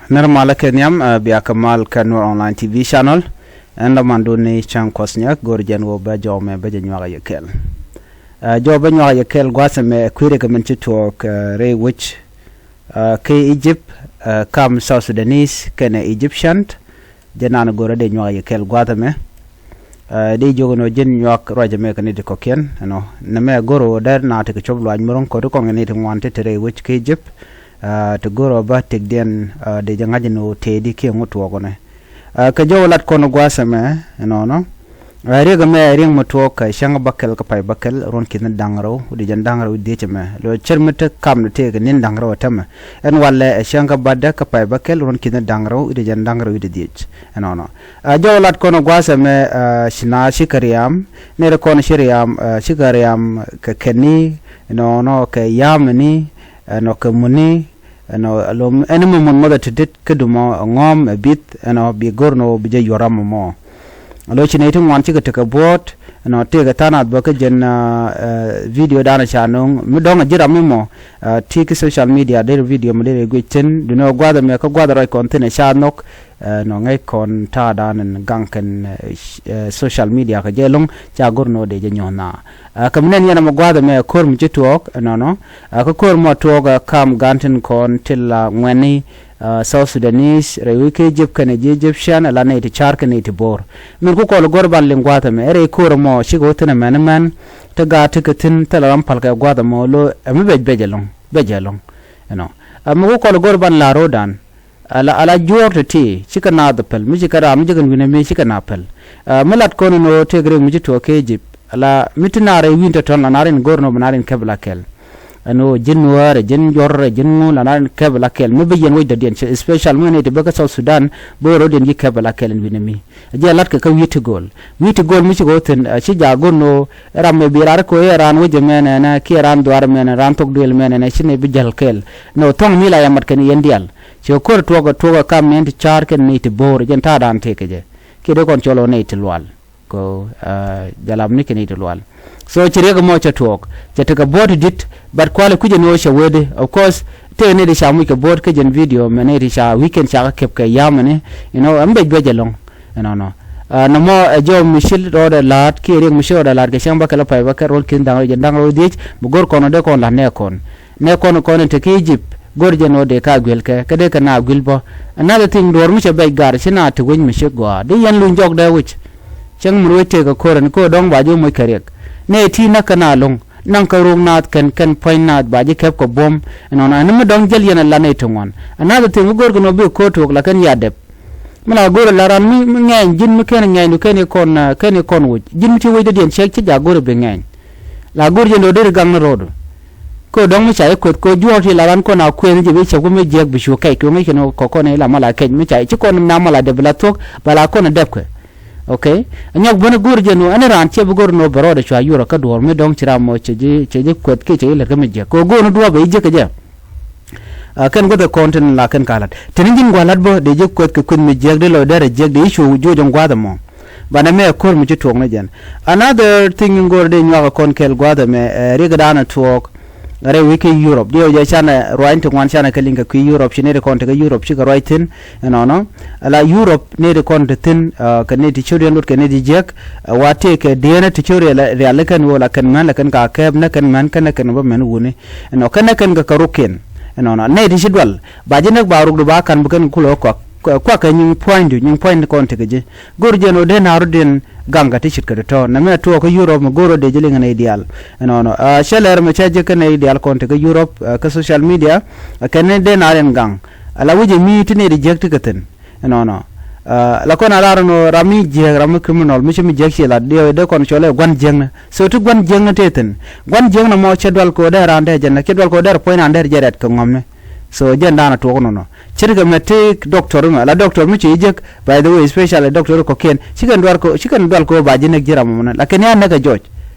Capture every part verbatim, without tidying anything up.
Nɛr malä kɛ nhiam, ɛ, bia kɛ mal kɛ Nuer Online T V channel. Ɛn dämandun ni Cäŋ Kuɔth Nyak, go̱o̱r jɛn ɣöö bä jɔw mɛ bä jɛ nyuak yɛ kɛɛl. Ɛ, jɔw bä nyuak yɛ kɛɛl gua̱a̱th ɛmɛ kui̱ rɛk min ci tuɔɔk, ɛ, rɛy wec, ɛ, kä Egypt, ɛ, kam South Sudanese kɛnɛ Egyptian. Jɛ naan go̱o̱rä dee nyuak yɛ kɛɛl gua̱a̱th ɛmɛ. Ɛ, dee jiök ɛn ɣöö ji̱n nyuak ruac ɛmɛ kɛ ni ti kɔ̱kiɛn ɛnɔ. Nɛmɛ go̱o̱r ɣöö dee naath tekɛ cop luaac mi ro̱ŋ kɔt ti kɔn kɛ ni ti ŋuan ti te rɛy wec kä Egypt. Ɛ, ti go̱o̱r ɣöö bä tëkdiɛn, ɛ, dee jɛ ŋa̱c ɛn ɣöö tëëdi kiɛ ŋu tuɔɔk ɣɔnɛ. Ɛ, kɛ jɔw lat kɔn gua̱a̱th ɛmɛ ɛnɔnɔ. Ɛ, riɛk ɛmɛ riɛk mi tuɔɔk kɛ cäŋ bäkɛl kä pay bäkɛl ruɔ̱n ki̱n da̱ŋ rɛw wi̱cdɛ jiɛn da̱ŋ rɛw wi̱cdɛ dhiec ɛmɛ. Lo cär mi te kam ni tëëkɛ ni̱n da̱ŋ rɛw ɛ tämɛ. Ɛn walɛ ɛ cäŋ kä bädä kä pay bäkɛl ruɔ̱n ki̱n da̱ŋ rɛw wi̱cdɛ jiɛn da̱ŋ rɛw wi̱cdɛ dhiec. Ɛnɔnɔ. Ɛ, jɔw lat kɔn gua̱a̱th ɛmɛ, ɛ, ci naath cikɛ riam, nɛy ti kɔn ci riam, ɛ, cikɛ riam kɛ kɛn ni, ɛnɔnɔ kɛ ya̱a̱m ni, ɛnɔ kɛ mun ni, ɛnɔ, ɛlom, ɛn mi mun muɔth ɛ ti dit kä dumɔ, ɛ, ŋɔ̱ɔ̱m, ɛ, bith, ɛnɔ, bi go̱r nɔ bi jɛ yuɔr ram mɔ. Ɛlɔ ci nɛy ti ŋuan cikɛ tekɛ buɔ̱ɔ̱t, ɛnɔ, tëëkɛ tha̱a̱ŋ nath bä kä jɛn, ɛ, ɛ, video danɔ ca nöŋ, mi dɔ̱ŋ ɛ ji̱ ram mi mɔ, ɛ, ti ki social media, der video mɔ der ɛ guic thi̱n, duundɛ ɣöö gua̱a̱th ɛmɛ kä gua̱a̱th ɛ ruac kɔn thi̱n ɛ ca nhɔk, ɛ, nɔ ŋäc kɔn ta̱a̱ dan ɛn gaŋ kɛn, ɛ, sh-, ɛ, social media kɛ jɛ ɛlɔ̱ŋ, ca go̱r nɔ dee jɛ nyuɔ̱th naath. Ɛ, kä mi nɛn yɛn ɛmɛ gua̱a̱th ɛmɛ ɛ ko̱r mi ci tuɔɔk, ɛnɔnɔ. Ɛ, kä ko̱r mɔ tuɔɔk, ɛ, kam ga̱a̱n tin kɔn ti la ŋuɛ̈tni, ɛ, South Sudanese, rɛy wec kä Egypt kɛnɛ ji̱ Egyptian, ɛ la nɛy ti ca̱r kɛ nɛy ti bo̱o̱r. Min ku kɔl go̱r ban liŋ gua̱a̱th ɛmɛ, ɛ rɛy ko̱r ɛmɔ cikɛ wä thi̱n ɛmɛn ɛmɛn, te gaat ti kɛ thi̱n, thilɛ ram pal kɛ gua̱a̱th ɛmɔ, lo, ɛ mi bɛc bɛc ɛlɔ̱ŋ, bɛc ɛlɔ̱ŋ. Ɛnɔ. Ɛ, mi ku kɔl go̱r ban la ro̱o̱dan, Ala, ala juɔ̱ɔ̱r ti̱ti̱, cikɛ naath päl, mi cikɛ ram, mi cikɛ wi̱nɛ mi, cikɛ naath päl. Ɛ, mi lat kɔn ɛn ɣöö tëëk riɛk mi ci tuɔɔk kä Egypt, ala, mi ti naar ɛ wi̱n tɔ̱tɔ̱n, la naar in go̱r nɔ bi naar in kɛp la kɛl. Ɛn ɣöö ji̱n Nuäär, ji̱n Jɔr, ji̱n ŋu, la naar in kɛp la kɛl. Mi bi yɛn wec dɔ̱diɛn, especial mi ŋäni ti bä kä South Sudan, bi rɔ̱diɛn ji̱ kɛp la kɛl in wi̱nɛ mi. Jɛ latkɛ kä wi̱i̱ ti gööl. Wi̱i̱ ti gööl mi cikɛ wä thi̱n, ɛ, ci jaak go̱r nɔ ram mɛ bi raar kɛ ɣöö ɛ raan wec ɛmɛnɛ nɛ, kiɛ raan dhuaar ɛmɛnɛ, raan thok duëël ɛmɛnɛ nɛ, ci nɛ bi jäl kɛɛl. Nɔ thɔ̱ŋ mi la yɛ mat kɛn yɛn diaal. Cɛ ko̱r tuɔɔk, tuɔɔk kam nɛy ti ca̱r kɛn nɛy ti bo̱o̱r, jɛn ta̱a̱ dan tëëkɛ jɛ. Kiɛ dee kɔn cɔl ɣöö nɛy ti lual. Kɛ, ɛ, jalap ni kɛn nɛy ti lual. So ci riɛk ɛmɔ cɛ tuɔɔk. Cɛ tekɛ buɔ̱ɔ̱t ti di̱t, but kualɛ kui̱c ɛn ɣöö cɛ wee di. Of course, tëëkɛ nɛy ti ca muc kɛ buɔ̱ɔ̱t kä jɛn video, mɛ nɛy ti ca weekend ca kɛ kɛp kɛ ya̱a̱m ɛni, you know, ɛm bɛc bɛc ɛlɔ̱ŋ. Ɛnɔnɔ. Ɛ, nɔmɔ ɛ jɔw mi ci rɔɔdɛ la̱a̱t, kiɛ riɛk mi ci rɔɔdɛ la̱a̱t kɛ cäŋ bäkɛl kä pay bäkɛl ruɔ̱n ki̱n da̱ŋ rɛw jiɛn da̱ŋ rɛw dhiec, bi go̱r kɔn ɔ dee kɔn la̱t nɛɛkɔn. Nɛɛkɔn kɔn in te kä Egypt, go̱r jɛn ɣöö dee ka gui̱l kɛ, kä dee kɛ na gui̱l bä. Another thing, duɔ̱ɔ̱r mi cɛ bɛc gar, ci na te wec mi ci gɔaa. Di yɛn luny jɔkdɛ wi̱c. Cäŋ min wec tëëkɛ ko̱r ɛn, ko̱r dɔ̱ŋ ba ji̱ moc kɛ riɛk. Nɛy ti näk kɛ na lo̱ŋ, naŋ kɛ ruk naath kɛn, kɛn puɔ̱ny naath ba ji̱ kɛp kɛ buɔ̱m. Ɛnɔnɔ, ɛn mi dɔ̱ŋ jäl yɛn ɛ la nɛy ti ŋuan. Another thing, mi go̱r kɛ nɔ bi ko̱r tuɔɔk la kɛn ya dɛp. Mi la go̱r la ran mi, mi ŋɛny, ji̱n mi ken ŋɛny du ken i̱ kɔn, ɛ, ken i̱ kɔn woc. Ji̱n mi ci woc dɔ̱diɛn cɛ, ci jaak go̱r i̱ bi ŋɛny. La go̱r jɛn do̱ deri gaŋ ni ro̱o̱du. Kɛ dɔ̱ŋ mi ca i̱ kueth kɛ juɔ̱ɔ̱r ti la ran kɔn a kueth jɛ bi cɛ ku mi jiɛk bi cu kɛc kɛ ŋäc kɛn kɔ kɔn i̱ la mal a kɛc mi ca i̱ ci kɔn na mal a dɛp bi la thuɔ̱k ba la kɔn a dɛp kɛ. Okay? Nyɔk bäni go̱r jɛn wä ɛn raan cɛ bi go̱r ni wä bɛ rɔɔdɛ cua yurɔ kä duɔ̱ɔ̱r mi dɔ̱ŋ ci ram mɔ cɛ ji̱, cɛ ji̱ kueth kiɛ cɛ ji̱ lät kä mi jiɛk. Kɛ go̱r ni duɔ̱ɔ̱p bɛ ji̱ jiɛk kɛ jɛ. Ɛ, kɛn guäth ɛ kɔn tin la kɛn ka la̱t. Teni ji̱n gua̱a̱th la̱t bä, dee ji̱ kueth kɛ kueth mi jiäk, dee lɔcdä rɛy jiäk, dee ji̱ cu juɔc ɛn gua̱a̱th ɛmɔ. Banɛ mɛ ɛ ko̱r mi ci tuɔɔk ni jɛn. Another thing in go̱r dee nyuak ɛ kɔn kɛɛl gua̱a̱th ɛmɛ, ɛ, riɛkdan ɛ tuɔɔk rɛy wec kä Europe. Diɛw jɛ canɛ ruac ti ŋuan canɛ kɛ liŋ kɛ kui̱ Europe, ci nɛy ti kɔn te kä Europe cikɛ ruac thi̱n, ɛnɔnɔ. Ala Europe nɛy ti kɔn te thi̱n, ɛ, kɛ nɛy ti ciötdiɛn luɔt kɛ nɛy ti jiäk, ɛ, wa tëëkɛ dieenä ti ciöt rial, rial ni kɛn ɣöö la kɛn män la kɛn ka kɛɛp nä kɛn män kɛn nä kɛn bä män wuni. Ɛnɔ kɛn nä kɛn kɛ kɛ rukkiɛn. Ɛnɔnɔ nɛy ti ci dual. Ba ji̱ näk ba rukdu ba ka̱n bi kɛn kulɛ kuak. Kuak kɛ nyiŋ puɔ̱nydu, nyiŋ puɔ̱ny kɔn tekɛ ji̱. Go̱r jɛn ɣöö dee na rutdiɛn gaŋ kɛ ti ce̱tkɛ ti tɔ̱. Nɛmɛ tuɔɔk kä Europe mi go̱r ɣöö dee ji̱ liŋ nɛy diaal. Ɛnɔnɔ. Ɛ, cä lɛr mɛ cä jiäk kä nɛy diaal kɔn tekɛ Europe, ɛ, kä social media. Ɛ, kɛn ni dee na rɛn gaŋ. Ala wi̱cɛ mi ti nɛy ti jiäk ti kɛ thi̱n. Ɛnɔnɔ. Ɛ, la kɔn a lar ɛn ɣöö ram mi jiääk, ram mi criminal, mi ci mi jiääk ci lat, diɛw dee kɔn cɔl ɛ gua̱n jiäknä. So ti gua̱n jiäknä tëë thi̱n. Gua̱n jiäknä mɔ cɛ dual kɛ ɣöö dee raan dee jɛn, cɛ dual kɛ ɣöö dee puɔ̱ny raan dee jɛ rɛt kɛ ŋɔmni. So jɛn da̱a̱n a tuɔɔk ɛnɔnɔ. Ce̱tkɛ mɛ ti doctor mɛ, la doctor mi ci jiäk, by the way, especially doctor kɔ̱kiɛn, ci kɛn dual kɛ, ci kɛn dual kɛ ɣöö ba ji̱ näk ji̱ ram mɔnɛ. Lakin ya näk ɛ jɔc.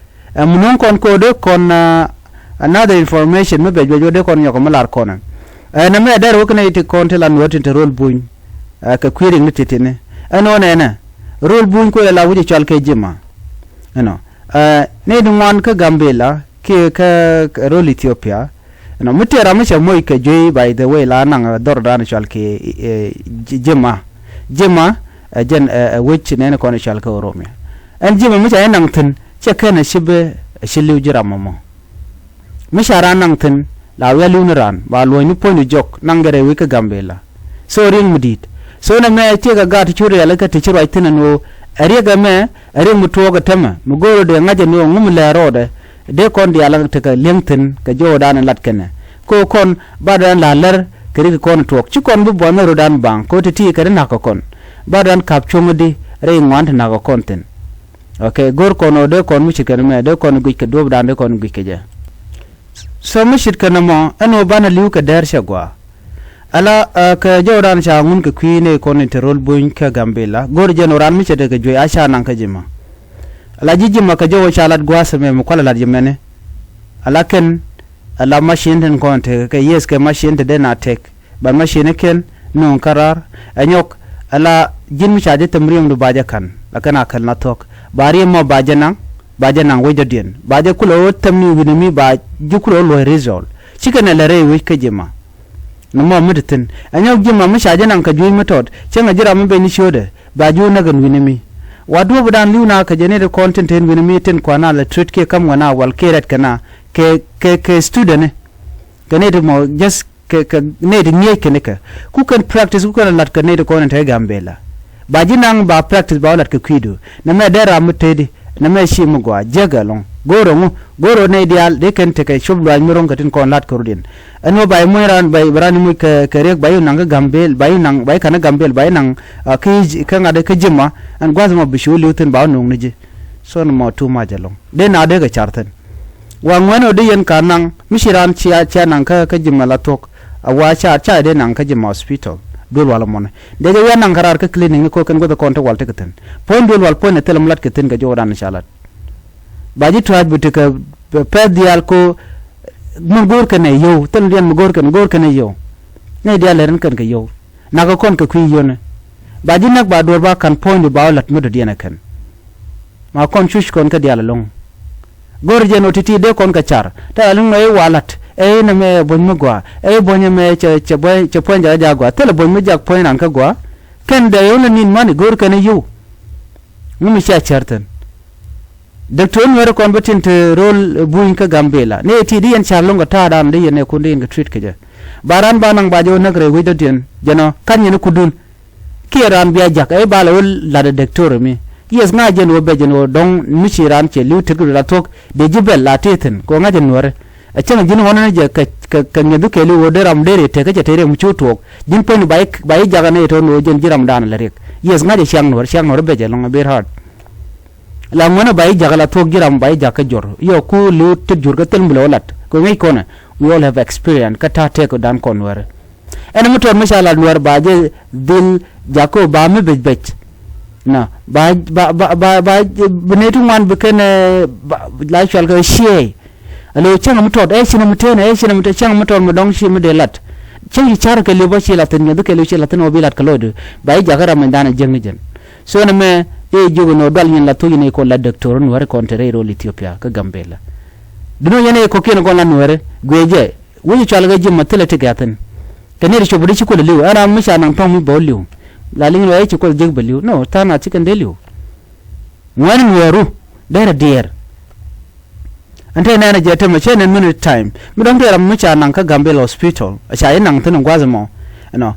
Ɛ, mi no̱o̱ŋ kɔn kɛ ɣöö dee kɔn, ɛ, another information mi bɛc bɛc wä dee kɔn nyɔk mi lar kɔn ɛ. Ɛ, nɛmɛ dɛr wä kɛ nɛy ti kɔn ti la nuɔ̱ɔ̱r tin te rol buny. Ɛ, kɛ kui̱ riɛk ni ti̱ti̱ni. Ɛn ɣöö nɛnɛ. Rol buny kuɛ la wi̱cɛ cɔal kɛ jima. Ɛnɔ. Ɛ, nɛy ti ŋuan kä Gambela, kiɛ kä, kä rol Ethiopia. Nɔ mi tëë ram mi cɛ moc kɛ juey, by the way, la naŋ, eh, dhɔr dan cɔal kɛ, eh, J-, Jima. Jima, eh, jɛn, eh, eh, wec nɛn kɔn cɔal kɛ Oromia. Ɛn Jima mi ca jɛ naŋ thi̱n, cɛ kɛn ɛ ci bi, ɛ ci li̱w ji̱ ram mɔmɔ. Mi ca raan naŋ thi̱n, la wialiw ni raan, ba luɔ̱ny ni puɔ̱nydu jɔk, naŋ gɛrɛ wi̱c kä Gambela. So riɛŋ mi di̱i̱t. So nɛ mɛ tiek ɛ gaat ti cu riɛl kä ti ci ruac thi̱n ɛn ɣöö ɛ riɛk ɛmɛ, ɛ riɛk mi tuɔɔk ɛ tämɛ, mi go̱o̱r ɛ dee ŋa̱c ɛn ɣöö ŋu mi lɛɛr rɔɔdɛ, dee kɔn diaal tekɛ li̱eŋ thi̱n kɛ jɔwdan in lat kɛnɛ. Kɛ ɣöö kɔn batdan la lär kɛ riɛk kɔn tuɔɔk. Ci kɔn bi buɔth ni rɔɔdan baŋ, kɛ ɣöö ti ti kɛ ri na̱k kɛ kɔn. Batdan ka̱p cuɔ̱ŋädi rɛy ŋuan ti na̱k kɛ kɔn thi̱n. Ok, go̱r kɔn ɣöö dee kɔn mi ce̱tkɛ ni mɛ, dee kɔn guic kɛ duɔ̱ɔ̱pdan, dee kɔn guic kɛ jɛ. So mi ce̱tkɛ nɔmɔ, ɛn ɣöö banɛ li̱w kɛ dɛɛr cɛ gɔaa. Ala, eh, kɛ jɔwdan ca ŋun kɛ kui̱ nɛy kɔn in te ro̱l buny kä Gambela. Go̱r jɛn ɣöö raan mi ce̱tkɛ kɛ juey a ca naŋ kä Jima. Ala ji̱ Jima kɛ jɔw ca lat gua̱a̱th ɛmɛ mi kualɛ lat jɛ mɛni. Ala kɛn, ala macin tin kɔn tekɛ kɛ, yes, kɛ macin te dee na tek. Ban macinikiɛn nööŋ kä raar. Ɛ nyɔk, ala ji̱n mi ca ji̱ thäm riɛmdu ba jɛ ka̱n, la kɛn a kɛl na thuɔ̱k. Ba riɛm mɔ ba jɛ naŋ, ba jɛ naŋ wec dɔ̱diɛn. Ba jɛ kulɛ ɣöö thäm ni wi̱nɛ mi ba ji̱ kulɛ ɣöö luɔ̱c result. Cikɛ nɛ lɛ rɛy wec kä Jima. Ni mɔ mi ti thi̱n. Ɛ nyɔk Jima mi ca jɛ naŋ kɛ juec mi tɔt. Cäŋɛ ji̱ ram mi ben ni ciötdɛ. Ba ji̱ wä näk ɛn wi̱nɛ mi. Wa duɔ̱ɔ̱pdan li̱w na kɛ jɛ ni ti kɔn tin te ɛn wi̱nɛ mi tin kuan a lɛ treat kiɛ ka̱m ŋuɛn a wal kiɛ rɛt kɛn a kɛ, kɛ, kɛ student ni. Kɛ ni ti mɔ just kɛ, kɛ nɛy ti ŋi̱eec kɛn kɛ. Ku kɛn practice, ku kɛn lat kɛ nɛy ti kɔn in te Gambela. Ba ji̱ naŋ ba practice ba wä lat kɛ kui̱du. Nɛ mɛ dee ram mi tëëdi. Nɛ mɛ ci mi gɔaa. Jiäk ɛlɔ̱ŋ. Go̱o̱r ɛŋu. Go̱o̱r ɛ nɛy diaal dee kɛn tekɛ cop luaac mi ro̱ŋ kɛ tin kɔn lat kɛ rut in. Ɛn ɣöö ba yi muc raan, ba yi, ba raan yi muc kɛ, kɛ riɛk ba yi naŋ kä Gambel, ba yi naŋ, ba yi ka̱n kä Gambel, ba yi naŋ, ah, kä, kä ŋa̱t kä Jima. Ɛn gua̱th mɔ bi cu li̱w thi̱n ba wä no̱o̱ŋ ni ji̱. So ni mɔ too much ɛlɔ̱ŋ. Dee na dee kɛ car thi̱n. Wa ŋuɛ̈n ɣöö di yɛn ka̱n naŋ, mi ci raan cia, cia naŋ kä, kä Jima la thuɔ̱k, a wa ca, ca dee naŋ kä Jima hospital. Duel wal ɛmɔni. Dee jɛ wiaa naŋ kä raar kä clinic ni ko̱ kɛn guäth kɔn te wal tekɛ thi̱n. Puɔ̱ny duel wal puɔ̱ny ni thilɛ mi lat kɛ thi̱n kɛ jɔwdan ca lat. Ba ji̱ tua̱a̱c bi tekɛ pɛth diaal ko̱ mi go̱o̱r kɛn ɛ yio̱w. Thilɛ diɛn mi go̱o̱r kɛn, go̱o̱r kɛn ɛ yio̱w. Nɛy diaal lɛr in kɛn kɛ yio̱w. Nakä kɔn kɛ kui̱ yio̱nɛ. Ba ji̱ näk ba duɔ̱ɔ̱r ba ka̱n puɔ̱nydu ba wä la̱t mi dɔ̱diɛn ɛ kɛn. Ma kɔn cuc kɔn kä diaal ɛlɔ̱ŋ. Go̱r jɛn ɣöö ti̱ti̱ dee kɔn kɛ car. Tɛ̈th a liŋ nɔ i̱ wa la̱t. Ɛ i̱ nɛmɛ ɛ buɔ̱ny mi gɔaa. Ɛ i̱ buɔ̱ny ɛmɛ cɛ, cɛ buɔ̱ny, cɛ puɔ̱ny jakä jak gɔaa. Thilɛ buɔ̱ny mi jak puɔ̱ny ran kä gɔaa. Kɛn dee yio̱w lɛ ni̱n mani go̱r kɛn i̱ yio̱w. Ŋu mi cia cär thi̱n. Dɔktɔr nuɛ̈ri kɔn bä tin te ro̱l buny kä Gambela. Ni ɛ ti di yɛn car lo̱ŋ kɛ ta̱a̱dan di yɛn ɛ kun di yɛn kɛ treat kɛ jɛ. Ba ran ba naŋ ba jɛ wä näk rɛy wec dɔ̱diɛn. Jɛn ɔ ka̱n yɛn kudun. Kiɛ ran bia jak ɛ ba lɛ wä lat ɛ dɔktɔr mi. Yes ŋa̱c jɛn wä bɛ jɛn wä dɔ̱ŋ mi ci ran cɛ li̱w tek ri la thuɔ̱k. Dee ji̱ bɛl la tëë thi̱n kɛ wä ŋa̱c jɛ nuɛ̈ri. Ɛ cäŋ ji̱n ɣɔn ni jɛ kɛ, kɛ, kɛ ŋi̱eth kɛɛliw wä dee ram dee rɛy tek kä cɛ te riɛk mi ci wä tuɔɔk. Ji̱n puɔ̱nyni ba i̱, ba i̱ jak ɛ nɛy tɔ̱ ni wä jɛn ji̱ ram dan lɛ riɛk. Yes ŋa̱c jɛ ciaŋ nuɛ̈ri, ciaŋ nuɛ̈ri bɛ jɛ lɔ̱ŋ ɛ ber hard. La ŋuɛ̈nɛ ba ji̱ jakä la thuɔ̱k ji̱ ram ba ji̱ jakä jɔr. Yɔ ku li̱w tet jur kä thil mi lɛ wä lat. Kɛ ŋi̱i̱c kɔnɛ. We all have experience kä ta̱a̱ tɛk dan kɔn nuɛ̈rɛ. Ɛn mi tɔt mi ca la nuɛ̈r ba jɛ dhil jakä ba mi bec bec. Na ba, ba, ba, ba, ba, bi nɛy ti ŋuan bi kɛn, eh, ba, la cual kɛ ciɛɛy. Alo cäŋ mi tɔt, ɛ cinɛ mi tënɛ, ɛ cinɛ mi tënɛ, cäŋ mi tɔt mi dɔ̱ŋ ci mi dee lat. Cäŋ ci car kɛ li̱w bä ci la thi̱n, ŋi̱eth kɛ li̱w ci la thi̱n wä bi lat kɛ lɔcdu. Ba ji̱ jakä ram mi dhanɛ jiäkni jɛn. So nɛ mɛ i̱ jiök inɔ dual nyin la thuc inɔ i̱ kɔn la dɔktɔr nuääri kɔn te rɛy rol Ethiopia kä Gambela. Duno yɛn i̱ kɔkiɛn kɔn la nuääri guiɛ jɛ. Wec i̱ cual kɛ ji̱ ma thilɛ ti gɛ̈thin. Kɛ ni ri cop di ci kuäl li̱w ɛn ram mi ca naŋ tɔ̱ŋ mi bä wä li̱w. La liŋ rɔ i̱ ci kuäl jiäk bä li̱w. No, tha̱a̱ŋ a ci kɛn dee li̱w. Ŋuɛ̈ni nuääru derɛ diɛɛr. Ɛn te nɛɛnɛ jɛ temɛ cɛ nɛn minute time mi dɔ̱ŋ tëë ram mi ca naŋ kä Gambela hospital a ca ji̱ naŋ thi̱n in gua̱th ɛmɔ. Ɛnɔ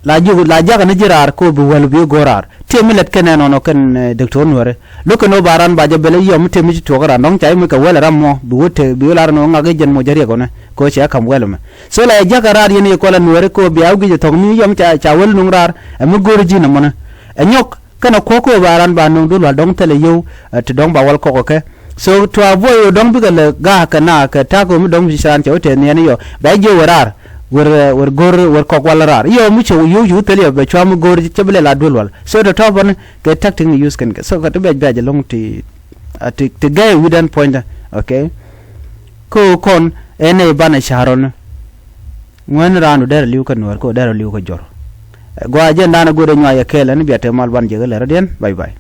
la ji̱ la jakä ni ji̱ raar kɛ ɣöö bi wäl bi go̱o̱r raar. Tëë mi lät kɛn ɛnɔnɔ kɛn, eh, dɔktɔr nuääri. Lo̱k kɛn ɣöö ba ran ba jɛ bɛl i̱ yɔm mi tëë mi ci tuɔɔk ran dɔ̱ŋ ca ji̱ mi kɛ wäl ram mɔ bi wä te bi wä lar ɛn ɣöö ŋak i̱ jɛn mɔ jɛ riɛk ɣɔnɛ kɛ ɣöö cɛ kam wäl ɛmɛ. So la jɛ jakä raar yɛn i̱ kɔl ɛ nuääri kɛ ɣöö bia wä guic ɛ thɔ̱k mi yɔm ca, ca wäl nuŋ raar ɛ mi go̱o̱r ji̱n ɛmɔnɛ. Ɛ nyɔk. Kɛnɛ kuɔ̱k kä ba ran ba nöŋ dul wal dɔ̱ŋ thilɛ yio̱w, eh, ti dɔ̱ŋ ba wal kɔk ɛ kɛ. So to avoid ɣöö dɔ̱ŋ bikɛ lɛ ga̱a̱k kɛ na kɛ ta̱a̱ kɛ mi dɔ̱ŋ bi ci raan cɛ wä tɛth niɛn i̱ yɔ ba ji̱ jiök wër raar. Wër, eh, wër go̱r wër kɔk wal raar i̱ yɔ mi cɛ wä yio̱w ci wä thil yɔ bɛ cua mi go̱r cɛ bi lɛ la duel wal. So tɔ̱tɔ̱ bäni kɛ tactic ni use kɛn kɛ. So kɛ ti bɛc bɛc ɛlɔ̱ŋ ti, ah, ti, ti gɛy wi̱dan puɔ̱nydä. Okay. Kä kɔn ɛn ɛ banɛ ca̱r ɔni. Ŋuɛ̈ni raandu derɛ li̱w kä nuäär kä derɛ li̱w kä jɔr. Gɔaa jɛn danɛ go̱o̱rɛ nyuac ɛ kɛɛl ɛn bia te mal ban jek ɛ lɛr rɔ̱diɛn. Bye bye.